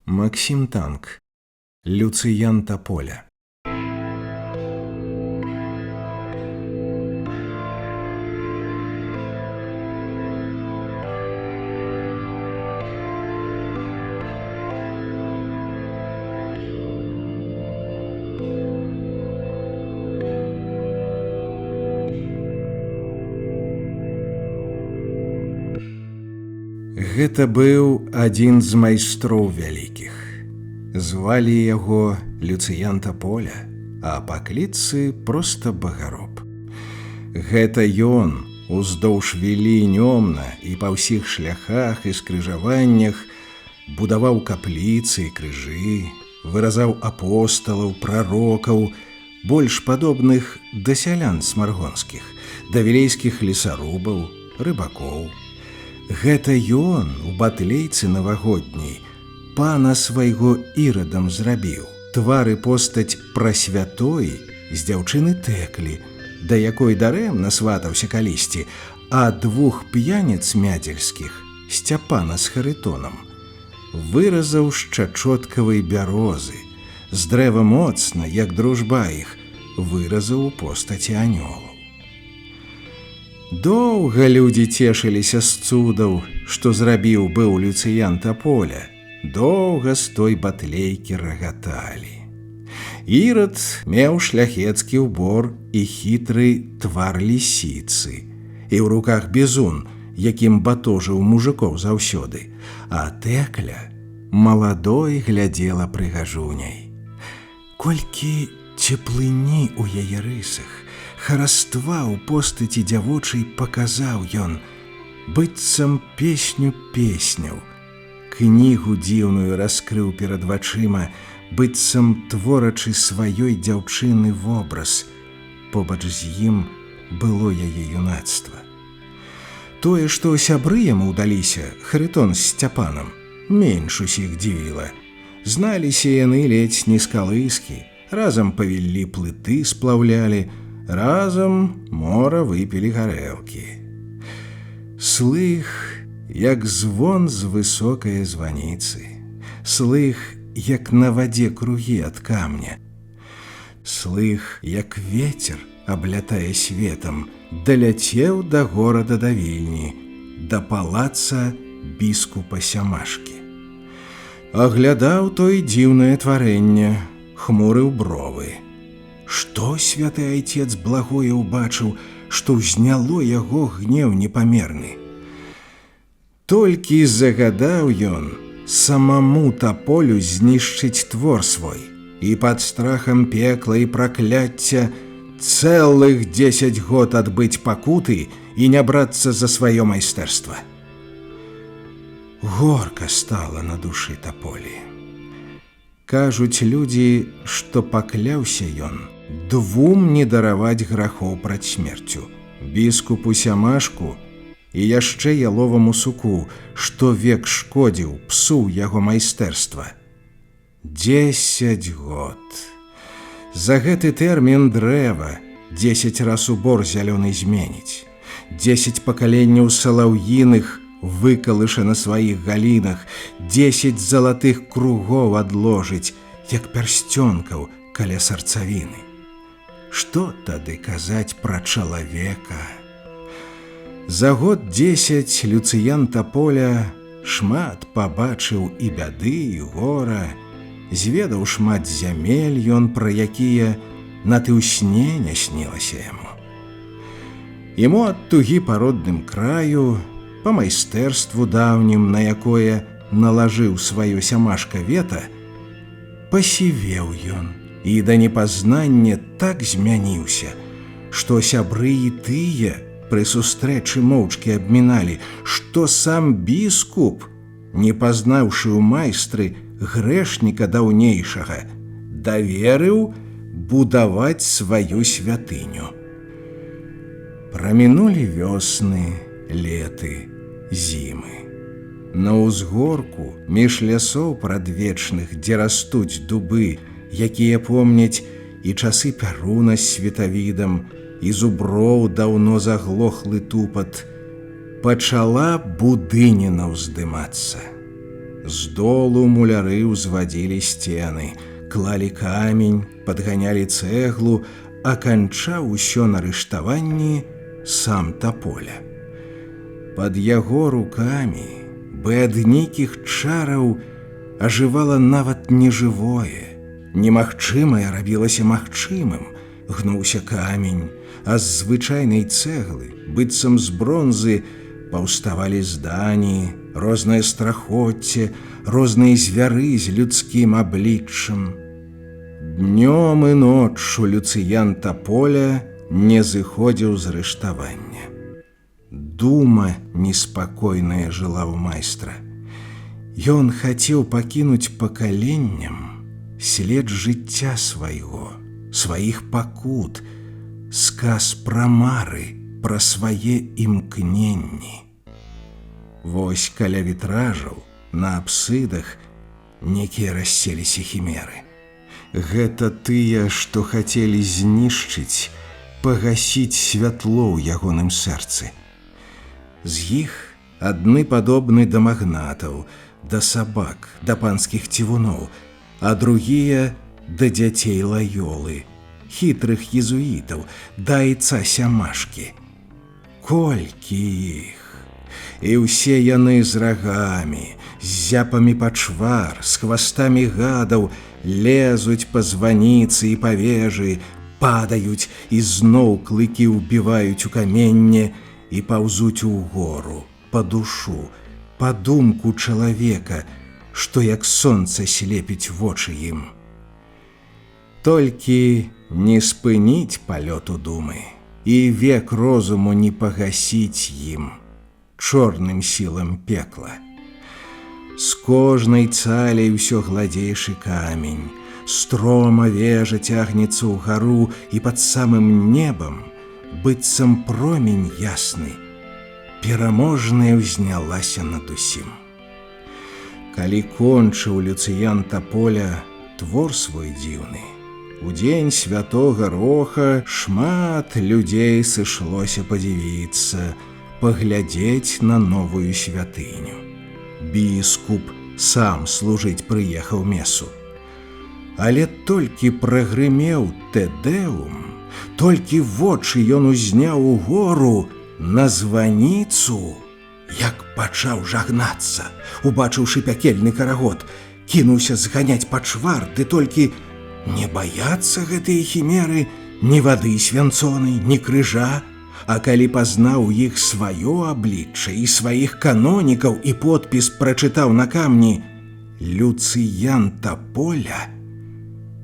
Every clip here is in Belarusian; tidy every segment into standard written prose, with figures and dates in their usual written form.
Максім Танк, Люцыян Таполя. Гэта быў адзін з майстроў вялікіх. Звалі яго Люцыян Таполя, а па кліцы проста Багароб. Гэта ён уздоўж Вілі Нёмна і па ўсіх шляхах і скрыжаваннях будаваў капліцы і крыжы, выразаў апосталаў, прарокаў, больш падобных да сялян смаргонскіх, да вілейскіх лесарубаў, рыбакоў. Гэта ён у батлейцы навагодняй пана свайго ірадам зрабіў. Твар і постаць прасвятой з дзяўчыны Тэклі, да якой дарэмна сватаўся калісьці, а двух п'яніц мядзельскіх, Сцяпана з Харытонам, выразаў з чачоткавай бярозы, з дрэва моцна, як дружба іх, выразаў у постаці анёлаў. Доўга людзі цешыліся з цудаў, што зрабіў быў Люцыян Таполя. Доўга з той батлейкі рагаталі. Ірад меў шляхецкі ўбор і хітры твар лісіцы, і ў руках бізун, якім батожыў мужыкоў заўсёды, а Тэкля маладой глядзела прыгажуняй. Колькі цеплыні ў яе рысах, хараства ў постаці дзявочай паказаў ён, быццам песню песняў, кнігу дзіўную раскрыў перад вачыма, быццам творачы сваёй дзяўчыны вобраз. Побач з ім было яе юнацтва. Тое, што сябры яму ўдаліся, Харытон з Сцяпанам, менш усіх дзівіла. Зналіся яны ледзь не з калыскі, разам павеллі плыты сплаўлялі, разам мора выпілі гарэлкі. Слых, як звон з высокае званіцы, слых, як на вадзе кругі ад камня, слых, як ветер аблятае светам, даляцеў да горада да Вільні, да палаца біскупа Сямашкі. Аглядаў той дзіўнае тварэнне, хмурыў бровы. Што святы айцец благое ўбачыў, што ўзняло яго гнеў непамерны? Толькі загадаў ён самаму Таполю знішчыць твор свой, і пад страхам пекла і пракляцця цэлых 10 год адбыць пакуты і не брацца за сваё майстэрства. Горка стала на душы Таполі. Кажуць людзі, што пакляўся ён двум не дараваць грахоў прад смерцю, біскупу Сямашку і яшчэ яловаму суку, што век шкодзіў, псуў яго майстэрства. 10 год. За гэты тэрмін дрэва 10 раз убор зялёны зменіць, 10 пакаленняў салаўіных выкалыша на сваіх галінах, 10 залатых кругоў адложыць, як пярсцёнкаў каля сарцавіны. Што тады казаць пра чалавека? За год 10 Люцыян Таполя шмат пабачыў і бяды, і гора, зведаў шмат зямель ён, пра якія на ты ў сне не снілася яму. Яму ад тугі па родным краю, па майстэрству даўнім, на якое налажыў сваё Сямашка вета, пасівеў ён і да непазнання так змяніўся, што сябры і тыя пры сустрэчы моўчкі абміналі, што сам біскуп, не пазнаўшы ў майстры грэшніка даўнейшага, даверыў будаваць сваю святыню. Прамінулі вёсны, леты, зімы. На ўзгорку між лясоў прадвечных, дзе растуць дубы, якія помняць і часы пяруна з светавідам, і зуброў даўно заглохлы тупат, пачала будыніна ўздымацца. З долу муляры ўзвадзілі сцены, клалі камень, падганялі цэглу, а канчаў усё на рыштаванні сам Таполя. Пад яго рукамі, бы ад нейкіх чараў, ажывала нават нежывое, немагчымае рабілася магчымым, гнуўся камень, а з звычайнай цэглы, быццам з бронзы, паўставалі здані, рознае страхоцце, розныя звяры з людскім абліччам. Днём і ноччу Люцыян Таполя не зыходзіў з рыштавання. Дума неспакойная жыла ў майстра. Ён хацеў пакінуць пакаленням след жыцця свайго, сваіх пакут, сказ пра мары, пра свае імкненні. Вось каля вітражаў, на апсыдах некія расселіся хімеры. Гэта тыя, што хацелі знішчыць, пагасіць святло ў ягоным сэрцы. З іх адны падобны да магнатаў, да сабак, да панскіх цівуноў, а другія да дзяцей Лаёлы, хітрых езуітаў, да айца Сямашкі. Колькі іх! І ўсе яны з рагамі, з зяпамі пачвар, з хвастамі гадаў, лезуць па званіцы і па вежы, падаюць і зноў клыкі ўбіваюць у каменне і паўзуць угору, па душу, па думку чалавека, што як сонца слепіць вочы ім. Толькі не спыніць палёту думы і век розуму не пагасіць ім, чорным сілам пекла. З кожнай цаляй усё гладзейшы камень, строма вежа цягнецца ўгару і пад самым небам, быццам промень ясны, пераможная ўзнялася над усім. Калі кончыў Люцыян Таполя твор свой дзіўны, у дзень святога Роха шмат людзей сышлося падзівіцца, паглядзець на новую святыню. Біскуп сам служыць прыехаў месу. Але толькі прагрымеў Тэдэум, толькі вочы ён узняў угору на званіцу, як пачаў жагнацца, убачыўшы пякельны карагод, кінуўся зганяць пачвар, ды толькі не баяцца гэтыя хімеры ні вады свянцонай, ні крыжа, а калі пазнаў іх сваё аблічча і сваіх канонікаў і подпіс прачытаў на камні Люцыян Таполя,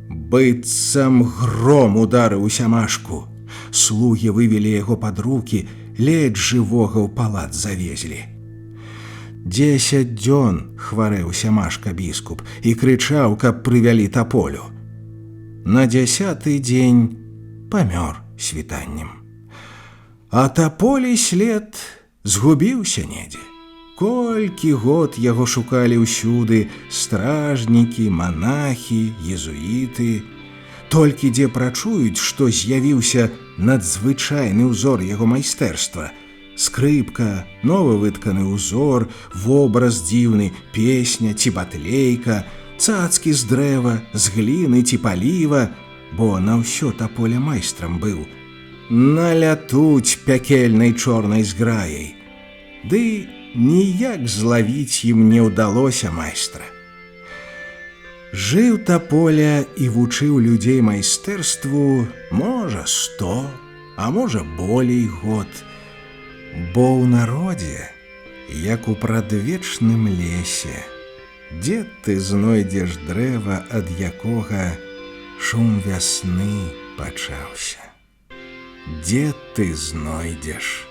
быццам гром ударыў у Сямашку. Слугі вывелі яго пад рукі, ледзь жывога ў палац завезлі. 10 дзён хварэў Сямашка біскуп і крычаў, каб прывялі Таполю. На 10-ы дзень памёр світаннем. А Таполі след згубіўся недзе. Колькі год яго шукалі ўсюды стражнікі, манахі, езуіты. Толькі дзе прачуюць, што з'явіўся надзвычайны ўзор яго майстэрства. Скрыпка, новы вытканы ўзор, вобраз дзіўны, песня ці батлейка, цацкі з дрэва, з гліны ці паліва, бо на ўсё Таполя майстрам быў. Налятуць пякельнай чорнай зграяй. Ды ніяк злавіць ім не ўдалося майстра. Жыў Таполя і вучыў людзей майстэрству, можа, 100, а можа, болей год. Бо ў народзе, як у прадвечным лесе, дзе ты знойдзеш дрэва, ад якога шум вясны пачаўся? Дзе ты знойдзеш